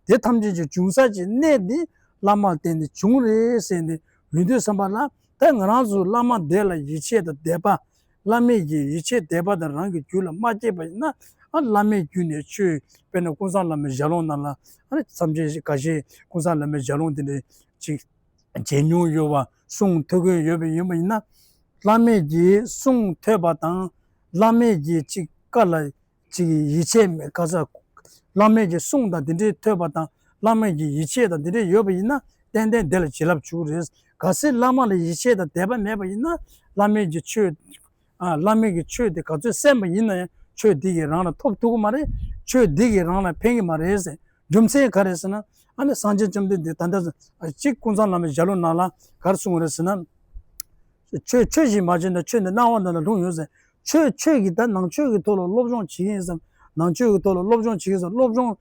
དེ་ཐམས་ཅད་ཀྱི་བྱུང་ས་ཀྱི་གནས་འདི་བླ་མར་བརྟེན་ནས་བྱུང་རེད་ཟེར་ནས་ལུས་འདོད་བསམ་པ་ལ། ད་ང་རང་ཚོ་བླ་མ་དེ་ལ་ཡིད་ཆེས་དང་དད་པ། བླ་མེད་ཀྱི་ཡིད་ཆེས་དད་པ་དང་རང་གི་རྒྱུད་ལ་མ་སྐྱེས་པ་ཡིན་ན། ཨ་བླ་མེད་རྒྱུད་ནས་ཆོས། དཔེར་ན་ཀུན་བཟང་བླ་མའི་ཞལ་ལུང་ནང་ལ། ཨ་ནི་མཚམས་ཆོས་ཁ་ཤས་ཀུན་བཟང་བླ་མའི་ཞལ་ལུང་དེ་འདྲའི་ཅིག་མཇལ་མྱོང་ཡོད་པ། གསུང་ཐོས་མཁན་ཡོད་པ་ཡིན་པ་ཡིན་ན། བླ་མེད་ཀྱི་གསུང་ཐོས་པ་དང་། བླ་མེད་ཀྱི་ཅིག་བཀའ་ལ་ཅིག་ཡིད་ཆེས་མེད་ག་ས། བླ་མེད་ཀྱི་གསུང་དང་དེ་འདྲའི་ཐོས་པ་དང་། བླ་མེད་ཀྱི་ཡིད་ཆེས་དང་དེ་འདྲའི་ཡོད་པ་ཡིན་ན། ཏན་ཏན་དེ་ལ་བྱིན་རླབས་འཇུག་རེད། གལ་སྲིད་བླ་མ་ལ་ཡིད་ཆེས་དང་དད་པ་མེད་པ་ཡིན་ན། བླ་མེད་ཀྱི་ཆོས། ཨ་བླ་མེད་ཀྱི་ཆོས་དེ་ག་ཚོད་གསན་པ་ཡིན་ན་ཡང་ཆོས་འདི་གིས་རང་ལ་ཐོབ་ཐུབ་ཀྱི་མ་རེད། ཆོས་འདི་གིས་རང་ལ་ཕན་གྱི་མ་རེད་ཟེར། རྒྱུ་མཚན་ག་རེ་ཟེར་ན། ཨ་ནི་སངས་རྒྱས་བཅོམ་ལྡན་འདས་ད་ལྟ་གཅིག་ཀུན་བཟང་བླ་མའི་ཞལ་ལུང་ནང་ལ་ག་རེ་གསུངས་པ་རེད་ཟེར་ན། ཆོས་ཆོས་བཞིན་མ་བྱས་ན་ཆོས་འདི་སྣང་བ་འདི་ལ་ལྷུང་ཡོད་ཟེར། ཆོས་ཆོས་ཀྱི་ད་ནང་ཆོས་ཀྱི་ཐོག་ལ་སློབ་སྦྱོང་བྱེད་ཀྱི་ཡིན་བསམ། ནང་ཆོས་ཀྱི་ཐོག་ལ་སློབ་སྦྱོང་བྱེད་ཀྱི་ཡིན་བསམ། སློབ་སྦྱོང་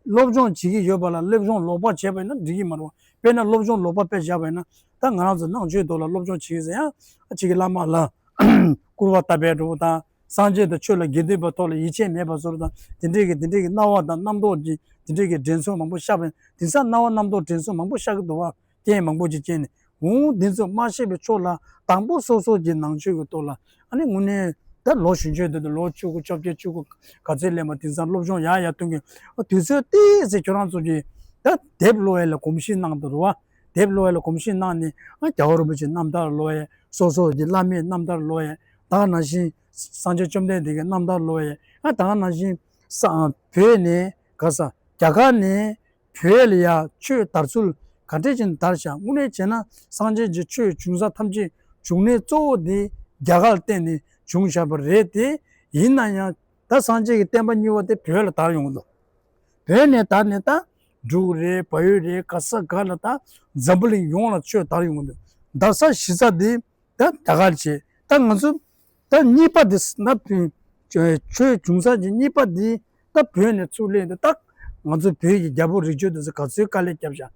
སློབ་སྦྱོང་བྱེད་ཀྱི་ཡོད་པ་ལ་སློབ་སྦྱོང་ལོག་པ་བྱས་པ་ཡིན་ན་འགྲིག་གི་མ་རེད། དཔེར་ན་སློབ་སྦྱོང་ལོག་པ་དཔེ་བཞག་པ་ཡིན་ན། ད་ང་རང་ཚོ་ནང་ཆོས་ཐོག་ལ་སློབ་སྦྱོང་བྱེད་ཀྱི་ཡིན་ཟེར་ཡང་། ཨ་གཅིག་གི་བླ་མ་ལ་སྐུར་བ་བཏབ་པའི་འགྲོ་བ་དང་། སངས་རྒྱས་དང་ཆོས་ལ་དགེ་འདུན་པའི་ཐོག་ལ་ཡིད་ཆེས་མེད་པ་བཟོ་འདྲ་དང་། དེ་འདྲའི་གི་དེ་འདྲའི་གི་སྣང་བ་དང་རྣམ་རྟོག་གི་དེ་འདྲའི་གི་དྲན་གསོ་མང་པོ་ཤར་བ་ཡིན། དེང་སང་སྣང་བ་རྣམ་རྟོག་དྲན་གསོ་མང་པོ་ཤར་གི་འདུག་བ། རྐྱེན་མང་པོ་ཅིག་རྐྱེན་ནས། འོང་འདི་ཚོ་མ་ཤེས་པའི་ཕྱོགས་ལ་དང་པོ་སོ་སོ་གི་ནང་ཆོས་ཀྱི་ཐོག་ལ། ཨ་ནི་དངོས་གནས་ད་ལོ་གཞོན་ཆོས་འདི་ལོ་བཅུ་དགུ་བཅོ་བརྒྱད་བཅུ་དགུ་ག་ཚོད་སླེབས་མ། དེང་སང་སློབ་སྦྱོང་ཡག་ཡག་གཏོང་གི། ཨ་དུས་ཚོད་ཏོག་ཙམ་ཁྱོད་རང་ཚོ་གི་ད་དེབ་ཀློག་ཡ་ལ་གོམས་གཤིས་གནང་འདུག་རེད་བ། དེབ་ཀློག་ཡ་ལ་གོམས་གཤིས་གནང་ནས། ཨ་རྒྱལ་བ་རིན་པོ་ཆེའི་རྣམ་ཐར་ཀློག་ཡ། སོ་སོ་གི་བླ་མའི་རྣམ་ཐར་ཀློག་ཡ། ད་ག་ནང་བཞིན་སངས་རྒྱས་བཅོམ་ལྡན་འདས་ཀྱི་རྣམ་ཐར་ཀློག་ཡ། ཨ་ད་ག་ནང་བཞིན་ས་བོད་ནས་ག་ས་རྒྱ་གར་ནས་བོད་ལ་ཡ་ཆོས་དར་ཚུལ་ག་འདྲས་ཅིག་དར་ཤག་དངོས་གནས་བྱས་ན་སངས་རྒྱས་ཀྱི་ཆོས་བྱུང་ས་ཐམས་ཅད་བྱུང་གནས་གཙོ་བོ་དེ་རྒྱ་གར་ལ་བརྟེན་ནས་བྱུང་བཞག་པ་རེད་དེ། ཡིན་ན་ཡང་ད་སངས་རྒྱས་ཀྱི་བསྟན་པ་གཉིས་པ་དེ་བོད་ལ་དར་ཡོང་གི་འདུག་བོད་ནས་དར་ནས་ད་འབྲུག་རེད། བལ་ཡུལ་རེད། ག་ས་ག་ལ་ད་འཛམ་བུ་གླིང་ཡོངས་ལ་ཆོས་དར་ཡོང་གི་འདུག་དར་ས་གཞི་རྩ་དེ་ད་རྒྱ་གར་བྱས། ད་ང་ཚོ་ད་གཉིས་པ་དེ་ན་བོད་ཆོས་བྱུང་ས་ཀྱི་གཉིས་པ་དེ་ད་བོད་ནས་ཚུར་སླེབས་ཏེ། ད་ང་ཚོ་བོད་ཀྱི་རྒྱལ་པོ་རིགས་གཅིག་དེ་ཚོ་ག་ཚོད་དཀའ་ལས་བརྒྱབ་བཞག་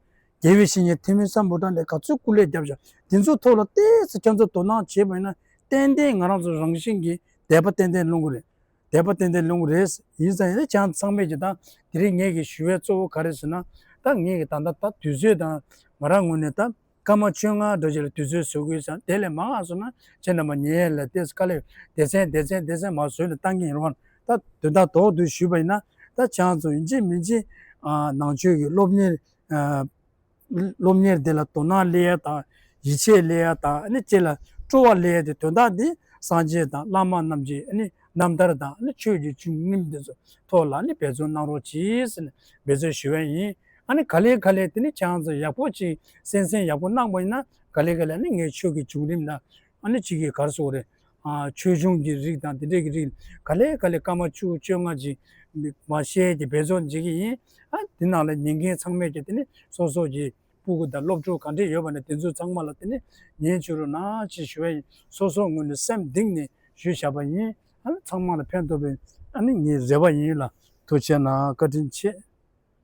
རྒྱལ་བའི་བཤེས་གཉེན་ཐོན་མི་སམ་བྷོ་ཊ་ལས་ག་ཚོད་སྐུ་ལས་བརྒྱབ་བཞག་དེ་ཚོ་ཐོག་ལ་ཏོག་ཙམ་ཁྱོད་ཚོ་དོ་སྣང་བྱས་པ་ཡིན་ན། ཏན་ཏན་ང་རང་ཚོ་རང་བཞིན་གྱིས་དད་པ་ཏན་ཏན་སློང་གི་རེད། དད་པ་ཏན་ཏན་སློང་གི་རེད། ཡིན་ཙང་ཡིན་ན་ཁྱེད་ཚང་མས་ཀྱི་ད་དེ་རིང་ངེད་ཀྱི་ཞུ་བའི་གཙོ་བོ་ག་རེ་ཟེར་ན། ད་ངེད་ཀྱི་ད་ལྟ་ད་དུས་ཚོད་དང་ང་རང་ངོས་ནས་ད་སྐར་མ་བཅོ་ལྔ་འདྲ་ཅིག་ལ་དུས་ཚོད་བཟོ་དགོས་ཙང་། དེ་ལས་མང་བ་བཟོས་ན་ཁྱེད་རྣམ་པ་ཉན་ཡས་ལ་ཏོག་ཙམ་དཀའ་ལས། སྡེ་ཚན་སྡེ་ཚན་སྡེ་ཚན་མར་བཟོས་ནས་བཏང་གི་ཡིན་རུང་། ད་དོན་དག་རྡོག་རྡོག་ཞུས་པ་ཡིན་ན། ད་ཁྱེད་ཚོ་ཡིན་གཅིག་མིན་གཅིག་ཨ་ནང་ཆོས་ཀྱི་སློབ་གཉེར་ཨ་སློབ་གཉེར་དེ་ལ་དོ་སྣང་སླེབས་ཡ་དང་། ཡིད་ཆེས་སླེབས་ཡ་དང་། ཨ་ནི་ཅིག་ལ་སྤྲོ་བ་སླེབས་ཡ་དེ། དོན་དག་འདི་སངས་རྒྱས་དང་བླ་མ་རྣམས་ཀྱི་ཨ་ནི་རྣམ་ཐར་དང་། ཨ་ནི་ཆོས་ཀྱི་བྱུང་རིམ་དེ་ཚོ་ཐོག་ལ་ཨ་ནི་འབད་བརྩོན་གནང་རོགས་གྱིས་ཟེར་ནས་འབད་བརྩོན་ཞུ་བ་ཡིན། ཨ་ནི་ག་ལེ་ག་ལེ་དེ་ནི་ཁྱེད་རང་ཚོ་ཡག་པོ་ཅིག་གསན་གསན་ཡག་པོ་གནང་པ་ཡིན་ན། ག་ལེ་ག་ལེ་ཨ་ནི་ངས་ཆོས་ཀྱི་བྱུང་རིམ་དང་། ཨ་ནི་ཅིག་གི་ག་རེ་ཟེར་དགོས་རེད། ཨ་ཆོས་འབྱུང་གི་རིགས་དང་དེ་འདྲས་ཀྱི་རིགས་ག་ལེ་ག་ལེ་སྐར་མ་བཅུ་བཅོ་ལྔ་ཅིག་མར་བཤད་ཀྱི་འབད་བརྩོན་བྱེད་ཀྱི་ཡིན། ཨ་དེ་ནང་ལ་ཉན་མཁན་ཚང་མས་ཀྱི་དེ་ནི་སོ་སོ་གི་སྤུ་གུ་དང་སློབ་ཕྲུག་ག་འདྲས་ཡོད་པ་ན་དེ་ཚོ་ཚང་མ་ལ་དེ་ནི་ཉན་བཅུག་རོགས་གནང་ཅེས་ཞུ་བ་ཡིན། སོ་སོ་ངོས་ནས་སེམས་གཏིང་ནས་ཞུས་བཞག་པ་ཡིན། ཨ་ནི་ཚང་མ་ལ་ཕན་ཐོགས་པའི་ཨ་ནི་ངའི་རེ་བ་ཡིན་ལ། ཐུགས་རྗེ་གནང་། བཀའ་དྲིན་ཆེ།